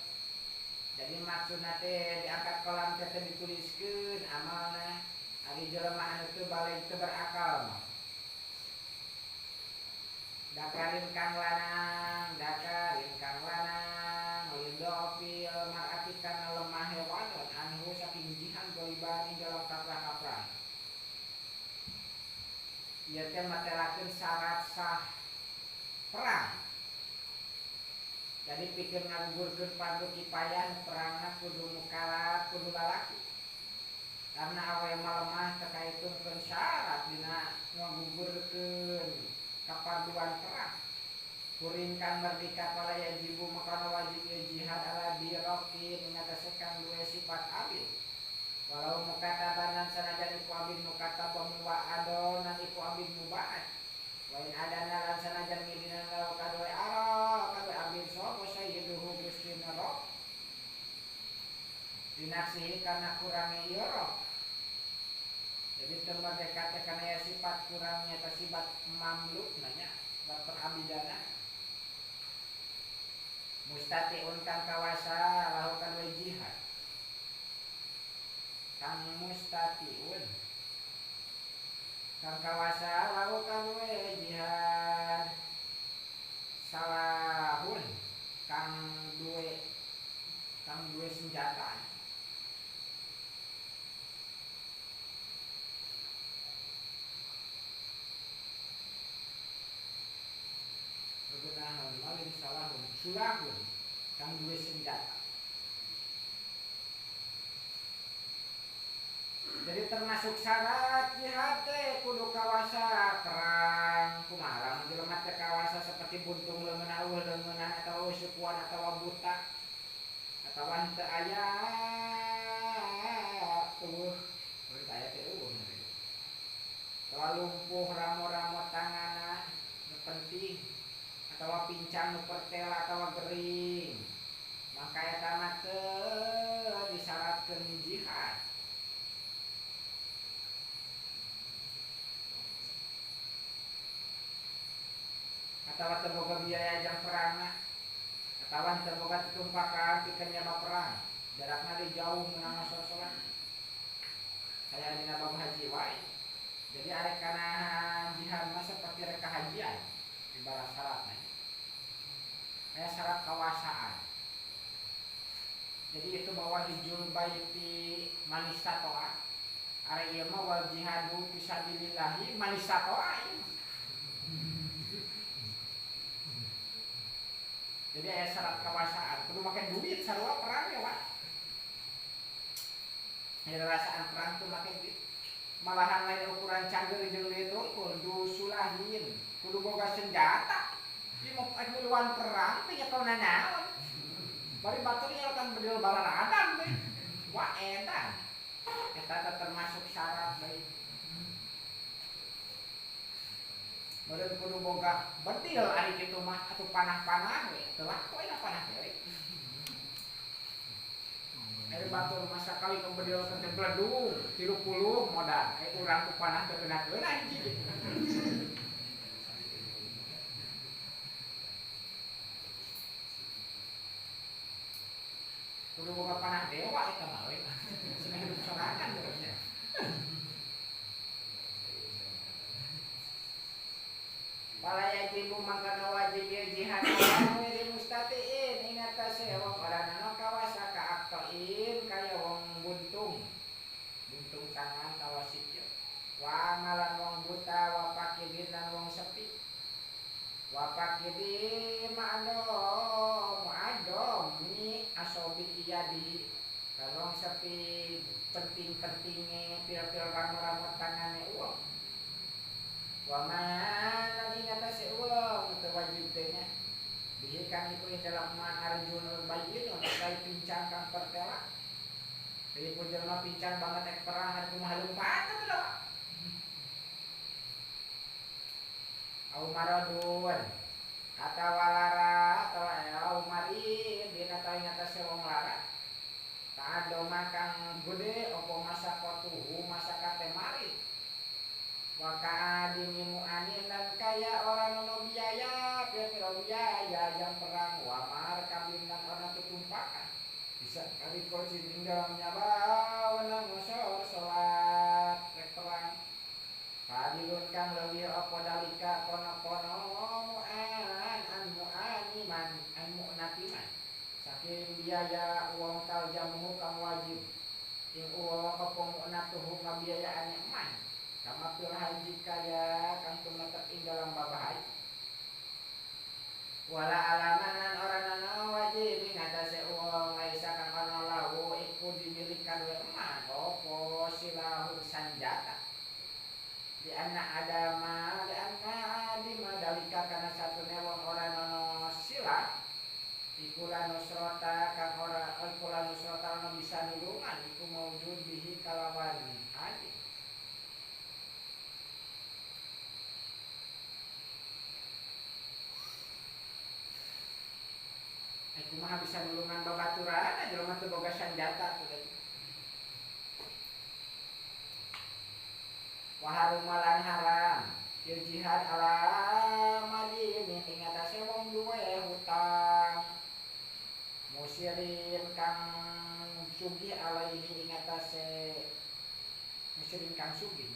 [SPEAKER 1] Jadi maksudna teh diangkat kolam teh dituliskeun amalna ari jelema anu teu balik teu berakal mah. Dakarin kang lanang, dakarin kang lanang, lindofil marati kana lemah wadon anhu saking jihan goliban ing dalam kaprah-kaprah. Ieu teh matelakeun syarat sah perang. Jadi pikir ngagugurkeun fardu kifayah perangna kudu mukalaf, kudu lalaki. Karena awe mah lemah teu kaitungkeun syarat dina ngagugurkeun kaparduan perang. Kuring kang merdeka pala yajibu makana wajib ieu jihad ala dirokin ngatasi kang duwe sifat abid. Walau mukatabanan sanajan iku abid mukatabah muwa'adon nan iku abid mubaad. Wa in adana lan sanajan ngidinan lau kaduwe ara kaduwe abid sapa sayyiduhu Gusti Rob. Dinaksihi kana kurange ieu rob. Jadi teu merdeka teh kana aya sifat kurangnya teh sifat mamluk nanya sifat perabidana. Mustatiun kang kawasa lahu kaduwe jihad. Kang mustatiun kang kawasa lahu kaduwe jihad. Salahun kang duwe senjata. Gunahan malin salahun sulahun kang duwe senjata. Jadi termasuk syarat jihad teh kudu kawasa perang. Kumaha lamun jelema teh kawasa seperti buntung leungeun eueuh leungeunna atawa sukuan atawa buta atawa henteu aya eueuh teu aya teh eueuh. Atawa lumpuh ramo-ramo tanganna nu penting atawa pincang nu pertela atawa gering maka eta mah teu disyaratkeun jihad. Atawa teu boga biaya jang perangna atawa teu boga tumpakan pikeun nyaba perang jarakna di jauh meunang sosolan aya dina bab haji wae. Jadi arek kana jihad mah seperti rek kahajian ibarat syaratna kayak syarat kawasaan. Jadi itu bahwa hijul baiti manistatoa. Ari ieu mah wal jihadu fisabilillahi manistatoa. Jadi aya syarat kawasaan, kudu make duit sarua perang ya, Pak. Aya rasaan perang tuh make duit. Malahan lain ukuran cangger jeung duit unggul dusulahin, kudu boga senjata. Ieu mau miluan perang teh nyekel nanaon. Bari batur nyekelkan bedil bararadan teh. Wah edan. Eta teh termasuk syarat bae. Meureun kudu boga bedil ari kitu mah atuh panah-panah we. Teu laku aya panah teh. Ari batur mah sakali nu bedil teh bledung 30 modal. Ai urang ku panah teu kena-keuna hiji. Kudu boga panah dewa eta mah we. Cenah hidup sorangan terusnya. Fala yajibu mangkana wajib ieu jihad ala mustatiin ing atase wong ora ana kawasa kaaktoin kaya wong buntung. Buntung tangan tawa sikil. Wa amalan wong buta wa pakidin lan wong sepi. Wa pakidi ma'ado mu'ado mi asobi iyadi. Kalau sepi penting-pentingnya pira-pira ramo-ramo tangane uang. Wa man ing atase uang teu wajib teh nya. Bihi kang iku ing dalam man arjunul bayyinun kai pincang kang pertela. Jadi pun jelema pincang banget ek perang hari kumaha leumpatan. Au maradun atawa lara atawa au marid dina tawi ngatasé wong lara ta'adoma kang gede apa masaqatuhu masakate marid wa ka'adimi mu'anin lan kaya ora nono biaya pira-pira biaya jam perang wa markabin lan ora tutumpakan bisa kali koci ing dalam nyabawana ngosor salat rek perang fadilun kang leuwih apa dalika kono-kono mu'an an mu'animan an mu'natiman saking biaya uang taljamuhu kang wajib ing uang apa mu'natuhu kabiayaane man kama fil haji kaya kang tumetep ing dalam bab haji wala alaman lan ora ana wajib ing atase uang laisa kang ana lahu iku dimilikan we eman apa silahun sanjata di anna adama di anna adima dalika kana satune wong ora ana silah iku la nusrata kang ora iku la nusrata ana bisa nulungan iku maujud bihi kalawan adi kumaha bisa nulungan babaturan jelema teu boga sanjata teh wa harumalan haram il jihad ala madini ing atase wong duwe hutang musirin kang sugih alaihi ing atase musirin kang sugih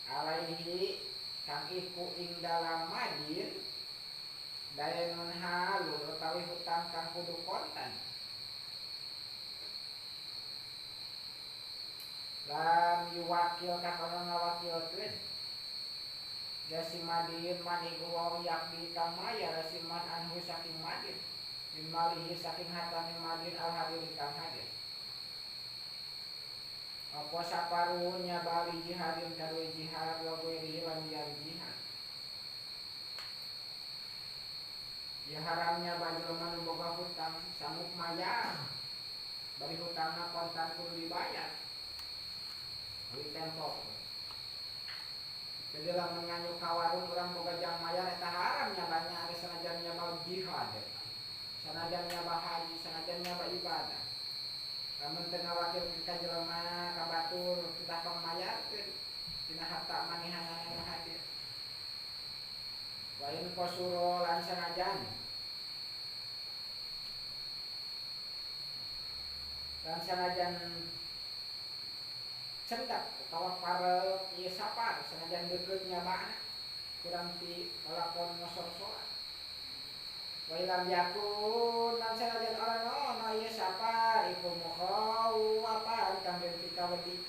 [SPEAKER 1] alaihi kang iku ing dalam madin daenun halun utawi hutang kang kudu kontan lam yuwakil kang ana ngawakilkeun jasi madin man iku wong yakdi kang mayar siman anhu saking madin min malihi saking hartane madin al hadir kang hadir apa saparun nyabali jihadin kaduwe jihad wa ghairihi lan liyan jihad ya haramnya bagi nu boga hutang sanggup mayar bari hutangna kontan kudu dibayar bari tempo. Jadi lamun nganyu ka warung urang boga jang mayar eta haram nyabanya ari sanajan nyaba jihad sanajan nyaba haji sanajan nyaba ibadah lamun teu ngawakilkeun ka jelema ka batur kita pangmayarkeun dina harta manehanana nu hadir wa in qasuro lan sanajan cendak utawa parek ieu sapar sanajan deukeut nyabana kurang ti lalakon ngosor salat wa ilam yakun lan sanajan ora ono ieu sapar iku mukhawafan kang den pikawedi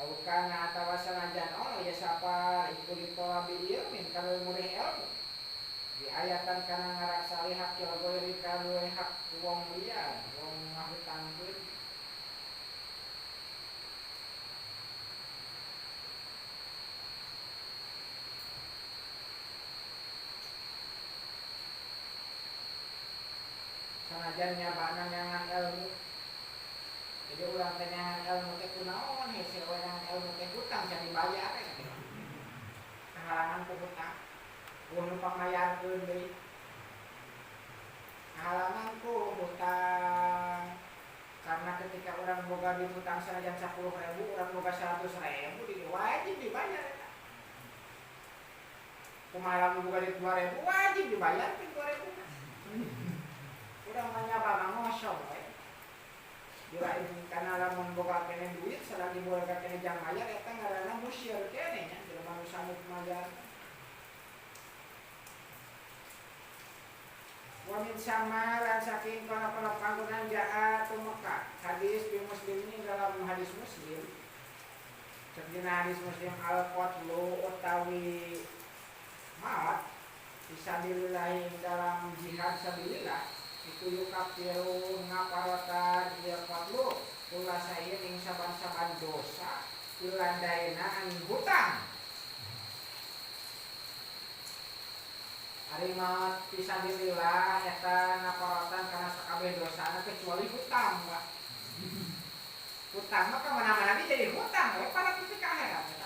[SPEAKER 1] au kana atawa sanajan ono ieu sapar iku ditolabi ilmin kana murih ilmu di ayatan kana ngaraksali hak ghairi kaluwe hak wong liya wong ngahutangkeun sanajan nyabana nyangan ilmu jadi urang teh nyangan ilmu teh kunaon hese we nyangan ilmu teh hutang can dibayar kahalangan ku hutang eueuh nu pangmayarkeun deui kahalangan ku hutang karena ketika orang boga duit hutang sanajan 10.000 orang boga 100.000 di wajib dibayar eta kumaha lamun boga duit 2.000 wajib dibayar 2.000 urang mah nyaba mah ngosong we dirain kana lamun boga keneh duit salagi boga keneh jang mayar eta ngaranna musyir keneh nya jelema nu sanggup mayar wa min sama lan saking kono-kono panggonan jaa tumeka hadis bi Muslim ini dalam hadis Muslim cek dina hadis Muslim al qatlu utawi maut fisabilillah dalam jihad sabilillah iku yukafiru ngaparotan ieu qatlu kula sayin ing saban-saban dosa ila daena angin hutang ari maut fisabilillah eta ngaparotan kana sakabeh dosana kecuali hutang Pak. Hutang mah ka mana-mana ge jadi hutang we para ketika akhirat eta.